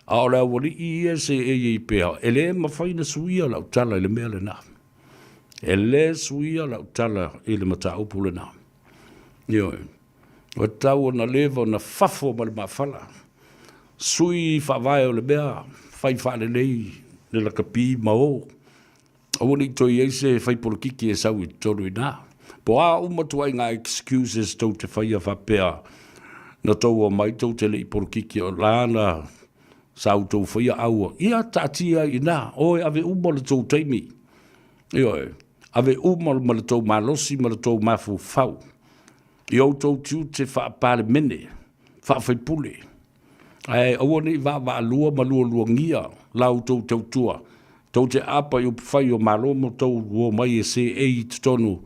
A o le aualii ia e seei ai pea, e le mafai ona suia lau tala i le mea lena. E le suia lau tala i le mataupu lena. Ioe. Ua tatau ona leva ona fafo ma le maafala. Sui faavae o le mea, fai faalelei le lakapi ma o. Aua ne i toe i ai se faipolokiki e sau i totonu i ina. Po o a uma ituaiga excuses tou te faia faapea na tou omai tou te le i polokiki o la na sa outou faia aua, ia taatia ai i ina, o e ave uma le tou taimi. Ioe, ave uma ma le tou malosi ma le tou mafaufau i outou tiute faa-Palemene, faa-faipule. Ae aua ne i vaavaalua ma lualuagia la outou tautua, tou te aapa i upufai o Malo ma tou omai e seei i totonu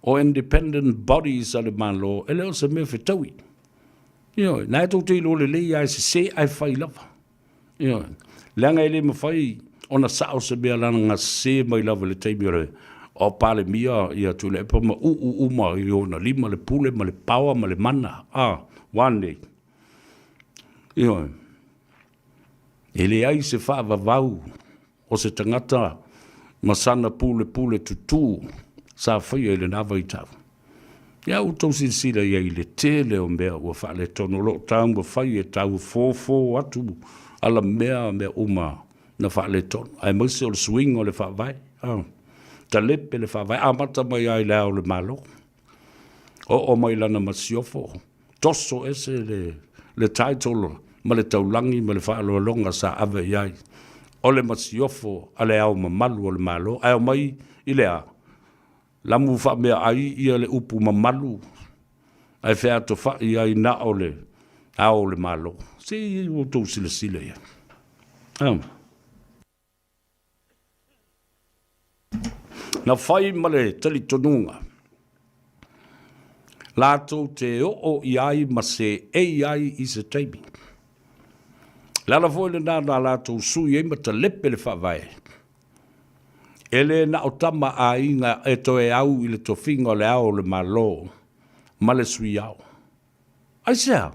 o independent bodies a le Malo, e le o se mea fetaui. Ioe, na e tou te iloa lelei lava e sese ae fai lava. Ioe, leaga e le mafai ona sao se mea leaga na sese mai lava i le taimi o le o Palemia ia Tuilaepa ma uu uma i ona lima le pule ma le power ma le mana. A, ua a nei? Ioe. E leai se faavavau o se tagata ma sana pulepule tutū sa faia i lena vaitau. Ia ua outou silasila i ai i le tele o mea ua faaletonu o lo o taumafai e taufofo atu alamea mea uma na faaletonu, aemaise o le suiga o le Faavae. Talepe le Faavae, amata mai lava i Le Ao o le Malo, oo mai i lana masiofo, toso ese le, le title ma le taulagi ma le faaaloaloga sa ave i ai o le masiofo a le Ao Mamalu o le Malo, ae omai i le a? Lamu faameaai ia le upu mamalu ae featofai ai na o le Ao o le Malo. Se i outou silasila i ai. Na fai ma le talitonuga, latou te oo i ai ma seei ai i se taimi. Le ala foi lena na latou sui ai ma talepe le faavae, e le na o tama aiga e toe au i le tofiga o le Ao o le Malo ma le Sui Ao. Aisea?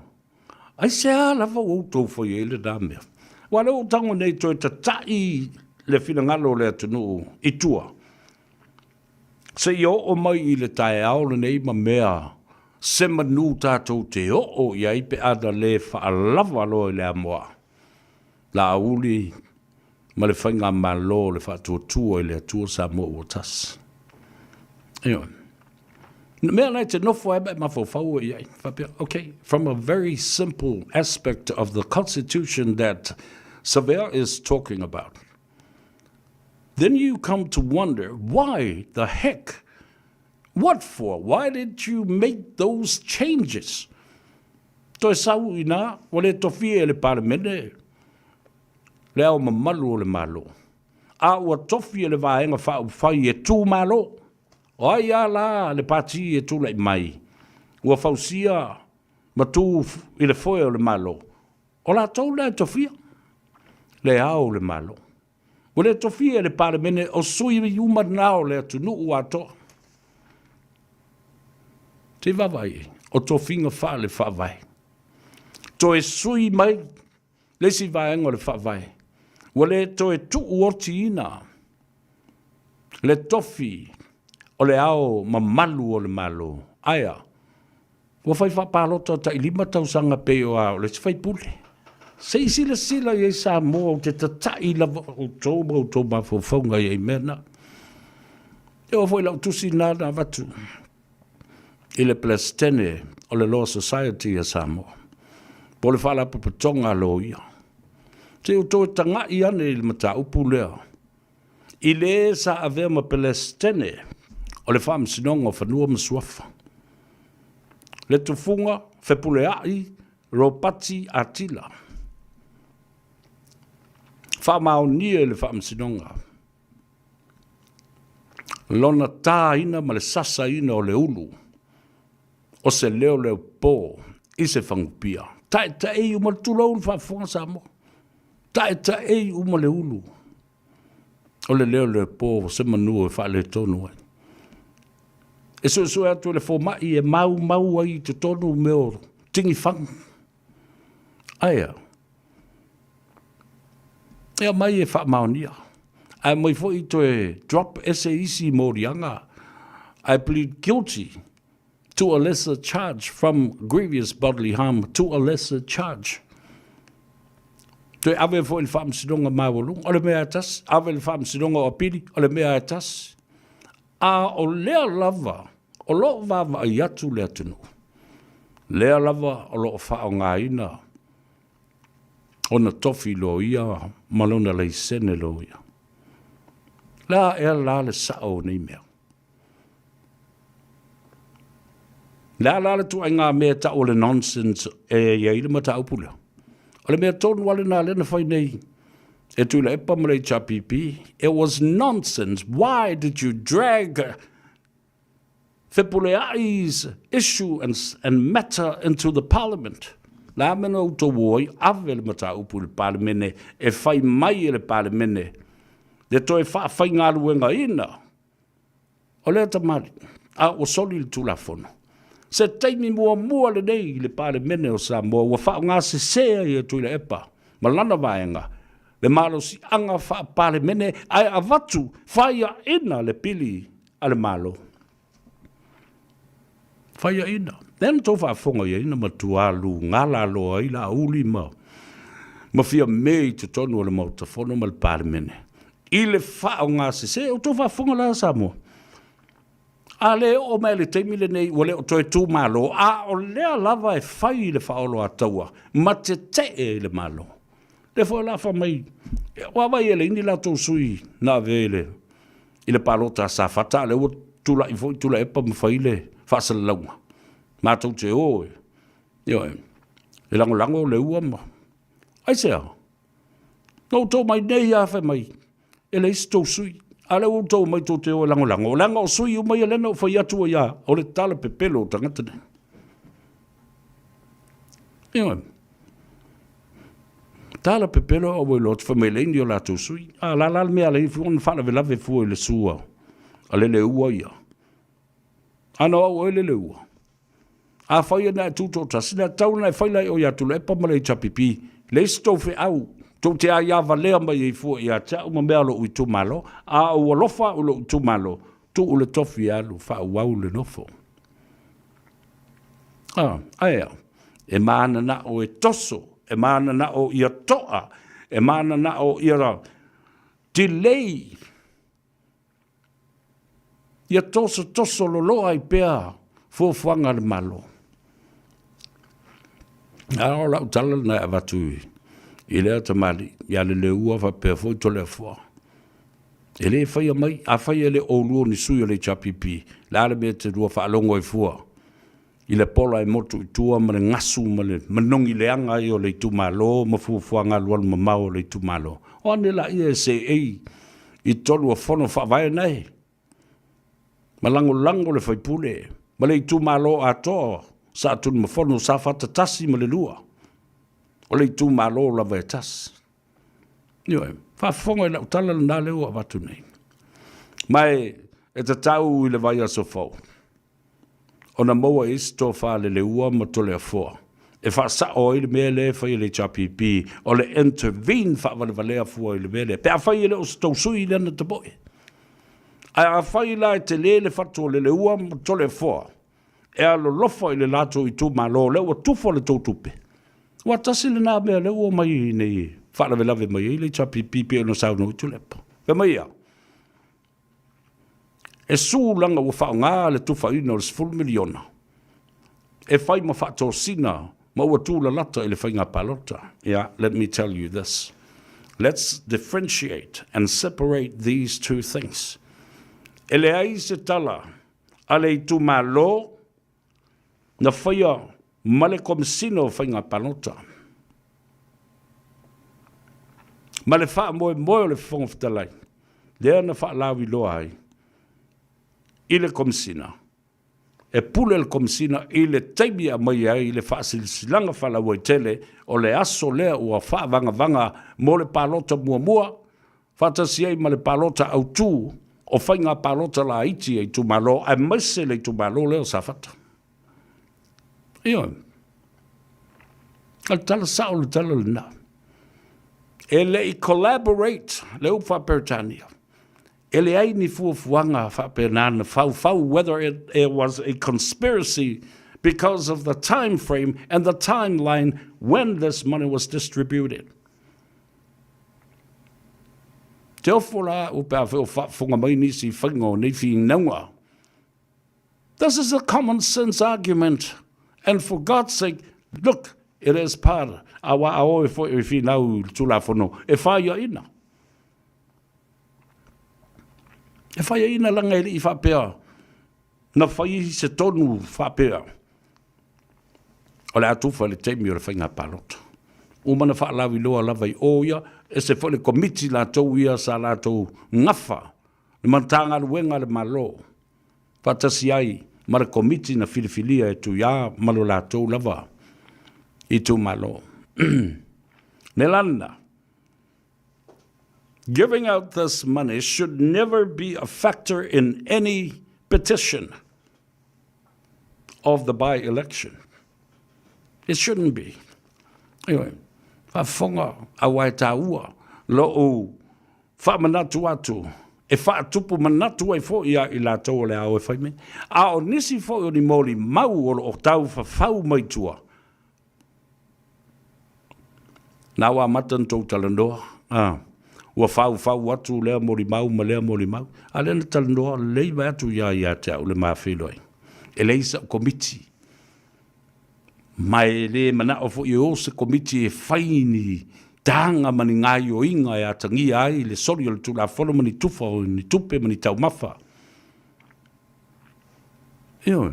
Aisea lava ua outou fai ai lena mea? Aua o lea ua ou tago nei toe tata'i le finagalo o le atunuu i tua, seia oo mai i le taeao lenei ma mea se manu tatou te oo i ai pe a na le faalava loa i le amoa Laauli ma le Faigamalo o le Faatuatua i le Atua Samoa ua Tasi. Ioe. Mea la e te nofo ai ma e mafaufau i ai. Faapea, okay, from a very simple aspect of the constitution that Savea is talking about, then you come to wonder why the heck, what for, why did you make those changes? Toe sau i nā, ua le tofia e le Palemene le ao mamalu o le Malo, a ua tofi e le Vaega Faaupufai e tu malo. O ai a la le pati e tulai mai ua fausia ma tu i le foe o le Malo, o latou lea e tofia le ao o le Malo. Ua le tofia e le Palemene o sui uma na o le atunuu atoa. Se i vaavaai i ai, o tofiga faale-faavae. Toe sui mai le isi vaega o le Faavae, ua le toe tuuotiina le tofi o le ao mamalu o le Malo. Ae a? Ua fai faapalota tai 5 tausaga pei o a o le isi faipule. Se i silasila i ai Samoa, ou te tata'i lava outou ma outou mafaufauga i ai mea na. E oo foi i lau tusi lena na avatu i le Peresetene o le Law Society a Samoa, po o le Faalapotopotoga a Loia. Se i outou e taga'i ane i le mataupu lea i le sa avea ma Peresetene o le Faamasinoga o Fanua ma Suafa, le Tufuga Fepulea'i Ropati Atila, faamaonia e le Faamasinoga lona tāina ma le sasaina o le ulu o se leoleopo i se fagupia. Taetaei uma le tulou le faafofoga Samoa. Taetaei uma le ulu o le leoleopo o se manu e faaletonu ai. E suesue atu e le fomai e maumau ai i totonu mea o tinifagu. Ae a? E aumai e faamaonia. Ae aumai foi toe drop ese isi moliaga. I plead guilty to a lesser charge from grievous bodily harm to a lesser charge. Toe ave foi i le faamasinoga maualuga, o le mea e tasi. Ave i le faamasinoga o apili, o le mea e tasi. A o lea lava o lo o vaavaai atu le atunuu, lea lava o lo o faaaogaina ona tofi loia ma lona laisene loia. O le a ea la le sao o nei mea? O le a la le ituaiga mea e tau o le nonsense e i ai le mataupu lea? O le mea tonu lava lena lea na fai nei e Tuilaepa ma le HRPP. It was nonsense. Why did you drag Fepuleai's issue and, and matter into the parliament? Le a mea na outou o ai ave le mataupu i le Palemene e fai mai e le Palemene le toe faafaigaluegaina o lea tamalii, a ua soli le Tulafono. Se taimi muamua lenei i le Palemene o Samoa ua faaaoga sese ai e Tuilaepa ma lana vaega le malosiaga faa-Palemene ae avatu faiaina le pili a le Malo. Faiaina. Lea na tou faafofoga i ai na matua luga laloa ai Laauli ma ma Fiame i totonu o le Maota Fono ma le Palemene i le faaaoga sese. O tou faafofoga la Samoa? A le oo mai le taimi lenei ua le o toe tu malo, a o lea lava e fai le faaoloataua ma tetee i le Malo. Lea foi o le a fai mai, ua vaai e leai ni latou sui na ave i le i le palota a Safata, a lea ua tulai foi Tuilaepa ma fai le faasalalauga. Matou te o e, ioe, e lagolago le ua ma... Aisea? Na outou mai nei lava fai mai, e leai se tou sui. A lea ua outou omai tou te o e lagolago. Leaga o sui uma ia lea na ou fai atu ai lava, o le tala pepelo o tagata nei. Ioe. Tala pepelo a ua iloa atu fai mai leai ni o latou sui. A la la le mea a leai ona faalavelave fua i le sua a le Leua ia. A na o au oe le Leua. Afai e na e tutoatasi, na tatau ona e fai la i o ia Tuilaepa ma le HRPP, leai se tou feau, tou te aia valea mai ai fua ia te au ma mea o lou itumalo, a ou alofa au i lou itumalo, tuu le tofi e alu faaauau le nofo. Ah, ae a? E mananao e toso, e mananao ia toa, e mananao ia delay Ia tosotoso loloa ai pea fuafuaga a le Malo. A o lau tala lena e avatu i lea tamalii ia Leleua faapea foi Toleafoa. E le faia mai, afai e le o oulua o ni sui o le HRPP, le a le mea e te lua faalogo ai fua i le pola e motu i tua ma le gasu ma le manogi leaga ai o le itumalo ma fuafuaga alualu mamao o le itumalo. O ane laia e seei i totonu o fono faavae nae ma lagolago le faipule ma le itumalo atoa Saatunumafono Safata 1 ma le 2. O le itumalo lava e tasi. Ioe, faafofoga i lau tala lena lea ua avatu nei. Ma e tatau i le vaiaso fou ona maua i se tofa Leleua ma Toleafoa e faasao ai le mea lea e fai e le HRPP o le intervene faavalevalea fua i le mea lea pe afai e le o se tou sui lea na tapoe. Ae afai la e tele le fatu o Leleua ma Toleafoa e alolofa i le latou itumalo lea ua tufa le tou tupe, ua tasi lena mea lea ua omai nei faalavelave mai ai le HRPP pei ona saunoa ai Tuilaepa. Fai mai ia, E su leaga ua faaaoga le tufaina o le $10 miliona e fai ma faatosina ma ua tulalata i le faiga palota. Yeah, let me tell you this. Let's differentiate and separate these two things. E leai se tala a le itumalo na faia ma le Komesina o Faiga Palota ma le faamoemoe o le Fofoga Fetalai lea na faalauiloa ai i le Komesina, e pule le Komesina i le taimi e aumai ai le faasilasilaga faalauaitele o le aso lea ua faavagavaga mo le palota muamua faatasi ai ma le palota autu o faiga palota laiti a itumalo aemaise le itumalo lea o Safata. Ioe. O le tala sao le tala lena. E le i collaborate le upu faa-Peretania. E leai ni fuafuaga faapena na faufau whether it, it was a conspiracy because of the time frame and the timeline when this money was distributed. Te ofo la au pe a wheo whaafonga mai nisi whainga o nei whinauga. This is a common sense argument. And for God's sake, look, it is part a wa a oe fo e whinau tulafono e whaia ina. E whaia ina langa e lii whapea, na whai se tonu whapea. O le a tufa le taimi o le whainga palota. Uma na whaalauiloa lava i o ia, e se fo le komiti latou ia sa latou gafa, le Matagaluega a le Malo, faatasi ai ma le Komiti na filifilia e Tuiā ma lo latou lava itumalo. Nelana, Giving out this money should never be a factor in any petition of the by-election. It shouldn't be. Anyway, faafofoga aua e tāua lou faamanatu atu e faatupu manatu ai foi ia i latou o le ao e fai mai. A o nisi foi o ni molimau o loo taufafau mai tua, Na ua amata ona tou talanoa, a, ua faufau atu lea molimau ma lea molimau, a lea na talanoa lelei mai atu ia ia te au le ma feiloaiga. E leai sa'u komiti, ma e le manao foi e o se komiti e fai ni taga ma ni gaioiga e atagia ai le soli o le Tulafono ma ni tufa o ni tupe ma ni taumafa. Ioe.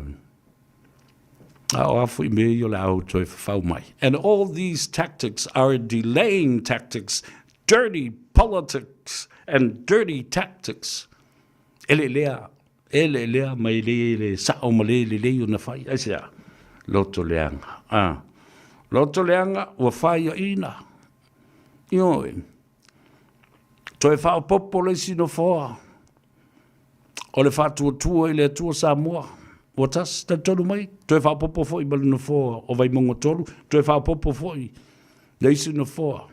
A o a foi mea ia o le a ou toe fafau mai. And all these tactics are delaying tactics, dirty politics and dirty tactics. E le lea, e le lea ma e le le sao ma le lelei ona fai. Aisea? Loto leaga. Ah. Loto leaga ua faiaina. Ioe. Toe faaopoopo le isi nofoa. O le faatuatua i le Atua Samoa, ua tasi, talitonu mai, toe faaopoopo foi ma le nofoa o Vaimauga 3, toe faaopoopo foi le isi nofoa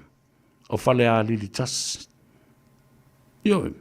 o Falealili 1. Ioe.